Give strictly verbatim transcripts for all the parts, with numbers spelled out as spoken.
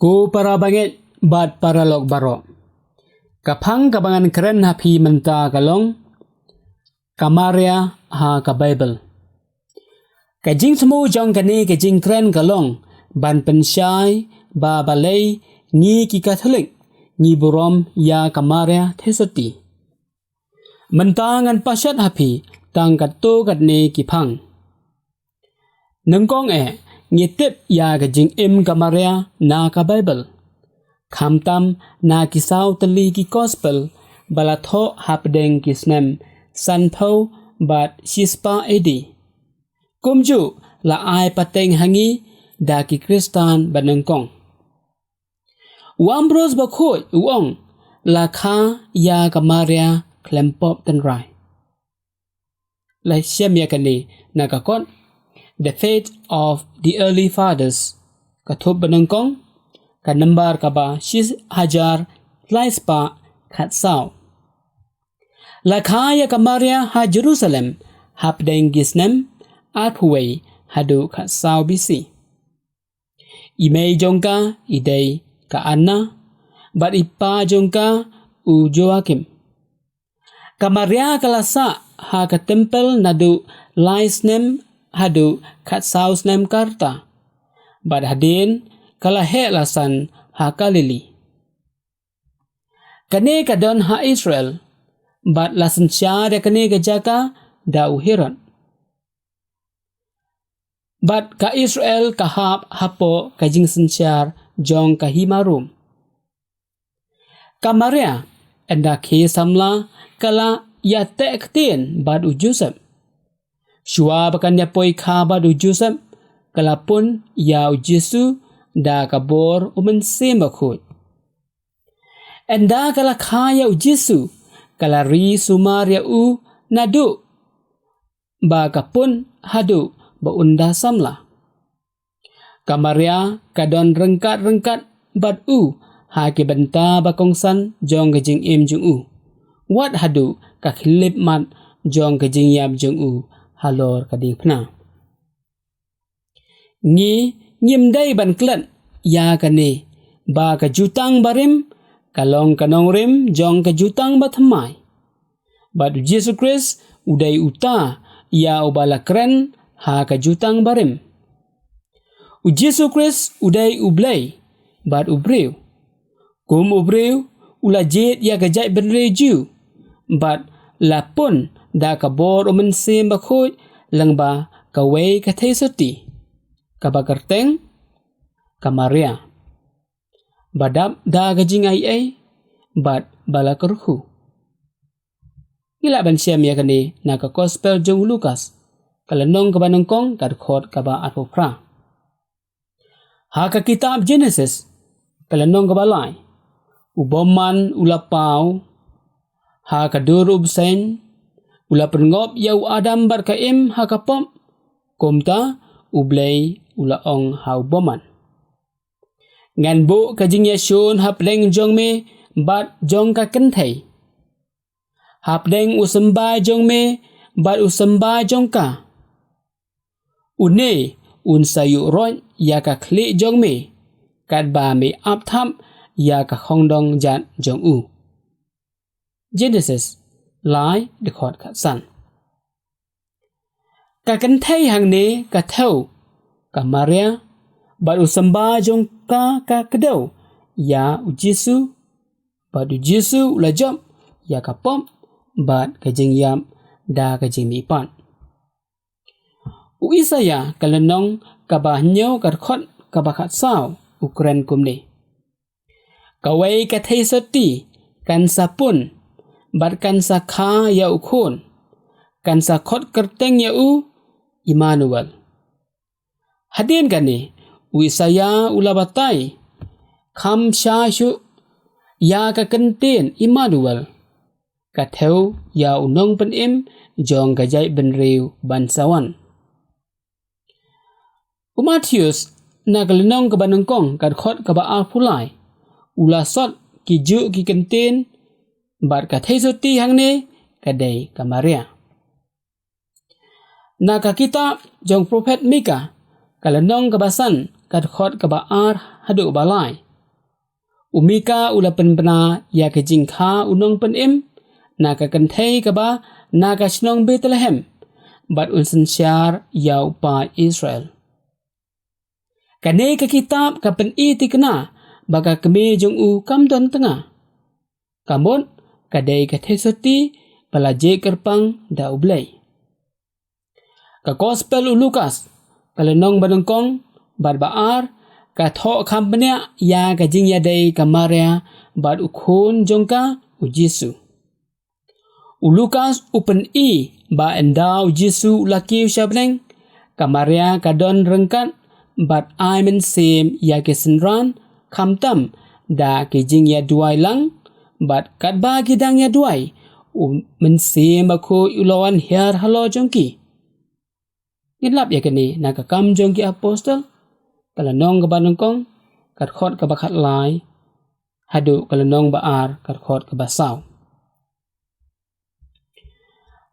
Ko para bangeit bad para lok baroh. Ka phang kaba ngan kren ha phi mynta ka long, ka Maria ha ka Baibl. Ka jingsngewbha jong kane ka jingkren ka long, ban pynshai ba balei ngi ki Katholik ngi burom ïa ka Maria Theisotti. Mynta ngan pashat ha phi tang katto katne ki phang. Nyngkong eh, ngi tip ïa ka jingim ka Maria na ka Baibl. Khamtam na ki saw tylli ki Gospel ba la thoh hapdeng ki snem sanphew bad shispah A D. Kumjuh la ai pateng ha ngi da ki Khristan ba nyngkong. U Ambrose Bakhuid u ong, la kha ïa ka Maria khlem pop tynrai. La shem ïa kane na ka kot The Faith of the Early Fathers, ka thup ba nyngkong, ka nambar kaba shi hajar lai spah khatsaw. La kha ïa ka Maria ha Jerusalem hapdeng ki snem arphew wei haduh khatsaw B C. I mei jong ka i dei ka Anna, bad i pa jong ka u Joakim. Ka Maria ka la sah ha ka templ naduh lai snem haduh khatsaw snem ka rta, bad hadien ka la heh la san ha Galili. Kane ka don ha Israel, bad la synshar ïa kane ka jaka da u Herod. Bad ka Israel ka hap hapoh ka jingsynshar jong ka hima Rom. Ka Maria, ynda khie samla, ka la ïateh ktien bad u Joseph. Shuwa ba kan ïa poi kha bad u Joseph, ka la pun ïa u Jisu da ka bor u Mynsiem Bakhuid. Ynda ka la kha ïa u Jisu, ka la ri sumar ïa u naduh ba ka pun haduh ba un da samla. Ka Maria ka don ryngkat-ryngkat bad u ha ki bynta ba kongsan jong ka jingim jong u, wat haduh ka khyllipmat jong ka jingïap jong u halor ka diengphna. Ngi ngim dei ban klet ïa kane, ba ka jutang barim ka long ka nongrim jong ka jutang bathymmai. Bad u Jisu Khrist u dei uta ïa uba la kren ha ka jutang barim. U Jisu Khrist u dei u Blei bad u briew. Kum u briew u la jied ïa ka jaitbynriew Jiw, bad la pun da ka bor u Mynsiem Bakhuid lyngba kawei ka theisotti, kaba kyrteng ka Maria, ba dap da ka jingaiei bad ba la kyrkhu. Ngi lah ban shem ïa kane na ka Gospel jong u Lukas, ka lynnong kaba nyngkong, ka dkhot kaba arphew phra. Ha ka kitab Jenesis, ka lynnong kaba lai, u bymman u la paw ha ka dur u bseiñ, u la pynngop ïa u Adam bad ka Im ha ka pop. Kumta u Blei u la ong ha u bymman, ngan buh ka jingïashun hapdeng jong me bad jong ka kynthei, hapdeng u symbai jong me bad u symbai jong ka. Une un sa ïuh roit ïa ka khlieh jong me, katba me ap thap ïa ka khongdong jat jong u. Jenesis lai, dkhot khatsan. Ka kynthei hangne ka thew, ka Maria, bad u symbai jong ka ka kdew ïa u Jisu, bad u Jisu u la jop ïa ka pop bad ka jingïap da ka jingmihpat. U Isaïah ka lynnong kaba hynñiew, ka dkhot kaba khatsaw, u kren kumne: Kawei ka theisotti kan sa pun, bad kan sa kha ïa u khun, kan sa khot kyrteng ïa u Immanuel. Hadien kane, u Isaïah u la batai kham sha shuh ïa ka kyntien Immanuel, ka thew ïa u nongpynim jong ka jaitbynriew ban sa wan. U Mathaios na ka lynnong kaba nyngkong, ka dkhot kaba arphew lai, u la sot ki juh ki kyntien, bad ka theisotti hangne ka dei ka Maria. Na ka kitab jong prophet Mika, ka lynnong kaba san, ka dkhot kaba ar haduh ba lai, U Mika u la pynbna ïa ka jingkha u nongpynim na ka kynthei kaba na ka shnong Bethlehem, bad un synshar ïa u paid Israel. Kane ka kitab ka pyni thikna ba ka kmie jong u kam don tnga. Ka mut ka dei ka theisotti ba la jied kyrpang da U Blei. Ka Gospel u Lukas, ka lynnong ba nyngkong bad ba ar, ka thoh kham bniah ïa ka jingïadei ka Maria bad u khun jong ka, u Jisu. U Lukas u pyni ba ynda u Jisu u la kiew sha bneng, ka Maria ka don ryngkat bad ai mynsiem ïa ki synran, khamtam da ki jingïaduwai lang, bad katba ki dang ïaduwai, u Mynsiem Bakhuid u la wan hiar halor jong ki. Ngin lap ïa kane na ka Kam jong ki Apostol, ka lynnong kaba nyngkong, ka dkhot kaba khatlai, haduh ka lynnong ba ar, ka dkhot kaba saw.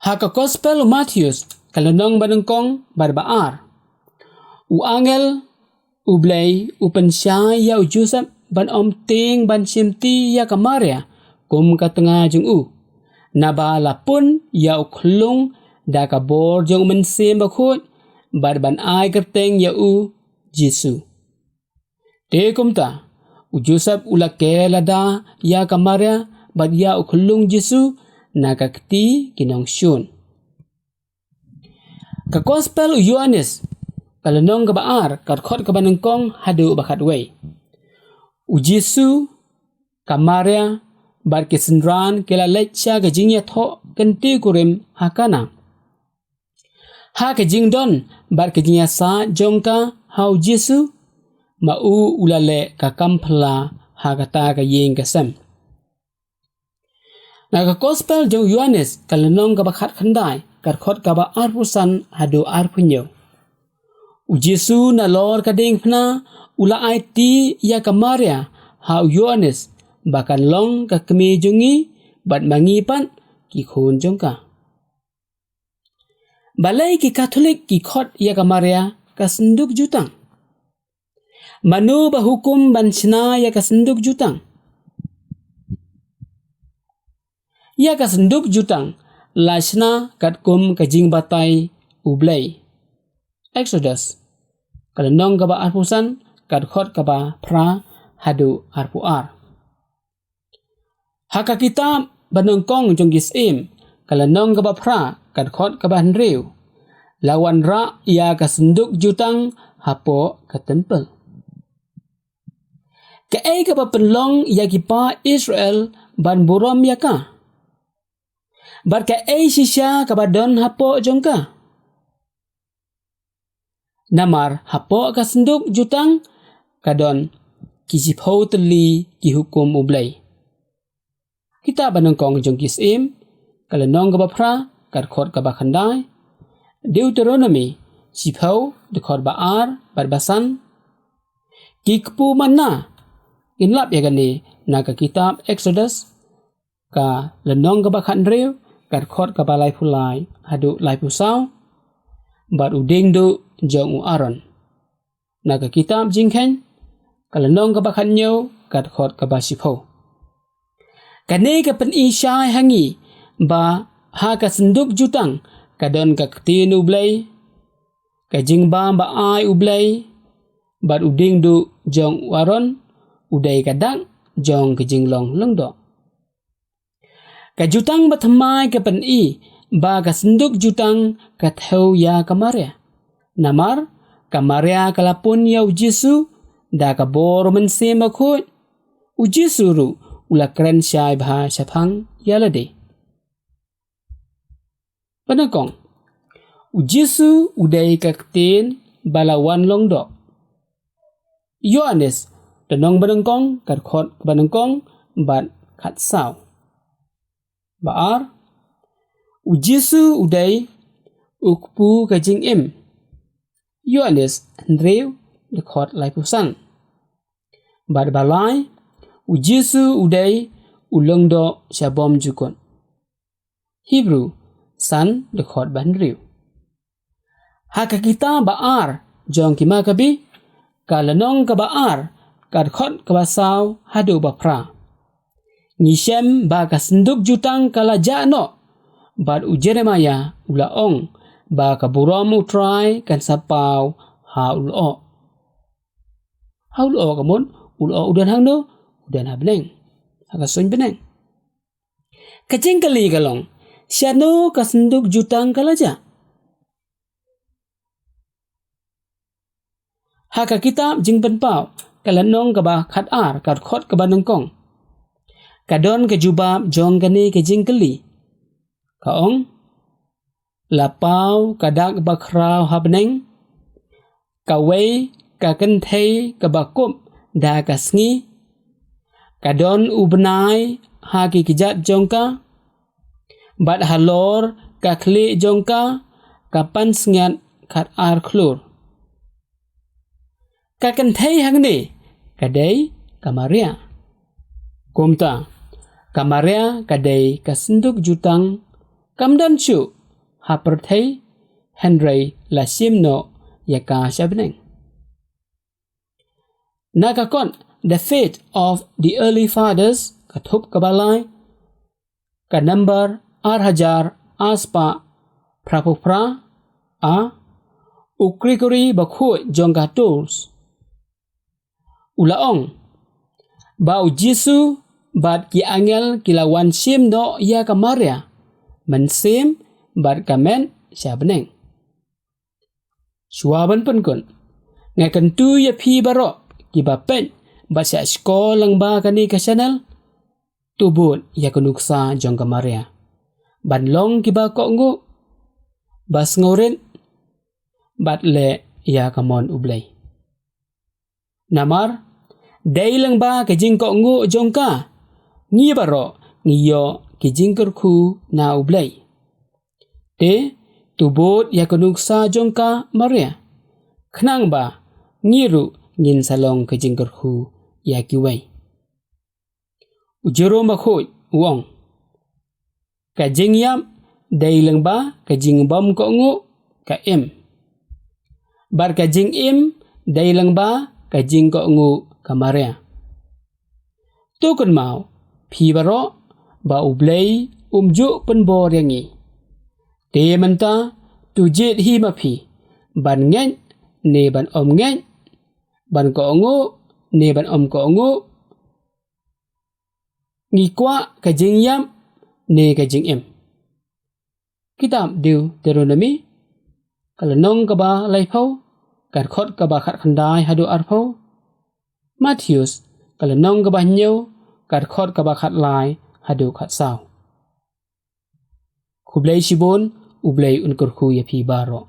Ha ka Gospel u Mathaios, ka lynnong ba nyngkong bad ba ar, u angel U Blei u pynshai ïa u Joseph ban ym tieng ban shimti ïa ka Maria kum ka tnga jong u, naba la pun ïa u khyllung da ka bor jong u Mynsiem Bakhuid, bad ban ai kyrteng ïa u Jisu. Te kumta, u Joseph u la ker lada ïa ka Maria bad ïa u khyllung Jisu na ka kti ki nongshun. Ka Gospel u Ïoannis, ka lynnong kaba ar, ka dkhot kaba nyngkong haduh ba khatwei. U Jisu, ka Maria bad ki synran ki la leit sha ka jingïathoh kynti kurim ha Kana. Ha ka jingdon bad ka jingïasaid jong ka ha u Jisu, ma u u la leh ka kam phylla ha kata ka ïing ka sem. Na ka Gospel jong u Ïoannis, ka lynnong kaba khatkhyndai, ka dkhot kaba arphew san haduh arphew hynñiew. U Jisu nalor ka diengphna u la aiti ïa ka Maria ha u Ïoannis ba kan long ka kmie jong ngi, bad ma ngi pat ki khun jong ka. Balei ki Katholik ki khot ïa ka Maria ka synduk jutang? Mano ba hukum ban shna ïa ka synduk jutang? Ïa ka synduk jutang la shna katkum ka jingbatai U Blei. Exodus, ka lynnong kaba arphew san, ka dkhot kaba phra haduh arphew ar. Ha ka kitab ba nyngkong jong ki Syiem, ka lynnong kaba phra, ka dkhot kaba hynriew, la wanrah ïa ka synduk jutang hapoh ka templ. Kaei kaba pynlong ïa ki paid Israel ban burom ïa ka? Bad kaei shisha kaba don hapoh jong ka? Namar hapoh ka synduk jutang ka don ki shiphew tylli ki hukum U Blei. Kitab ba nyngkong jong ki Syiem, ka lynnong kaba phra, ka dkhot kaba khyndai. Deuteronomi, shiphew, dkhot ba ar bad ba san. Ki kpu manna, ngin lap ïa kane na ka kitab Exodus, ka lynnong kaba khathynriew, ka dkhot kaba laiphew lai haduh laiphew saw, bad u diengduh jong u Aaron. Na ka kitab Jingkheiñ, ka lynnong kaba khathynñiew, ka dkhot kaba shiphew. Kane ka pyni shai ha ngi ba ha ka synduk jutang ka don ka ktien U Blei, ka jingbam ba ai U Blei, bad u diengduh jong u Aaron u dei ka dak jong ka jinglong lyngdoh. Ka jutang bathymmai ka pyni ba ka synduk jutang ka thew ïa ka Maria. Namar ka Maria ka la pun ïa u Jisu da ka bor u Mynsiem Bakhuid, u Jisu ruh u la kren shai bha shaphang ïa lade. Ba nyngkong, u Jisu u dei ka ktien ba la wan lyngdoh. Ïoannis, lynnong ba nyngkong, ka dkhot ba nyngkong bad khatsaw. Ba ar, u Jisu u dei u kpu ka jingim. Ïoannis hynriew, dkhot laiphew san. Bad ba lai, u Jisu u dei u lyngdoh sha bymjukut. Hebru san, dkhot ba hynriew. Ha ka kitab ba ar jong ki Makabi, ka lynnong kaba ar, ka dkhot kaba saw haduh ba phra. Ngi shem ba ka synduk jutang ka la jah noh, bad u Jeremiah u la ong ba ka burom U Trai kan sa paw ha u lyoh. Ha u lyoh ka mut, u lyoh u don hangno? U don ha bneng. Ha ka suiñ bneng. Ka jingkylli ka long, shano ka synduk jutang ka la jah? Ha ka kitab Jingpynpaw, ka lynnong kaba khatar, ka dkhot kaba nyngkong, ka don ka jubab jong kane ka jingkylli. Ka ong, la paw ka dak bakhraw ha bneng, kawei ka kynthei kaba kup da ka sngi, ka don u bnai ha ki kjat jong ka, bad halor ka khlieh jong ka, ka pansngiat khatar khlur. Ka kynthei hangne ka dei ka Maria. Kumta, ka Maria ka dei ka synduk jutang, kam don shuh ha pyrthei, hynrei la shim noh ïa ka sha bneng. Na ka kot The Faith of the Early Fathers, ka thup kaba lai, ka nambar ar hajar ar spah phra phew phra, a, u Gregory Bakhuid jong ka Tours u la ong ba U Jisu bad ki angel ki la wan shim noh ïa ka Maria mynsiem bad ka met sha bneng. Shuwa ban pynkut, nga kyntu ïa phi baroh kiba peit bad shah shkor lyngba kane ka channel, to bud ïa ka nuksa jong ka Maria ban long kiba kohnguh, ba sngewrit, bad leh ïa ka mon U Blei. Namar dei lyngba ka jingkohnguh jong ka, ngi baroh ngi ïoh ki jingkyrkhu na U Blei. Te, to bud ïa ka nuksa jong ka Maria, khnang ba ngi ruh ngin sa long ka jingkyrkhu ïa kiwei. U Jerome Bakhuid u ong, ka jingïap dei lyngba ka jingbym kohnguh ka Im, bad ka jingim dei lyngba ka jingkohnguh ka Maria. To kynmaw phi baroh ba U Blei um ju pynbor ïa ngi. Te mynta, to jied hi ma phi, ban ngeit ne ban ym ngeit, ban kohnguh ne ban ym kohnguh, ngi kwah ka jingïap ne ka jingim. Kitab Deuteronomi, ka lynnong kaba laiphew, ka dkhot kaba khatkhyndai haduh arphew. Mathaios, ka lynnong kaba hynñiew, ka dkhot kaba khatlai haduh khatsaw. Khublei shibun, U Blei un kyrkhu ïa phi baroh.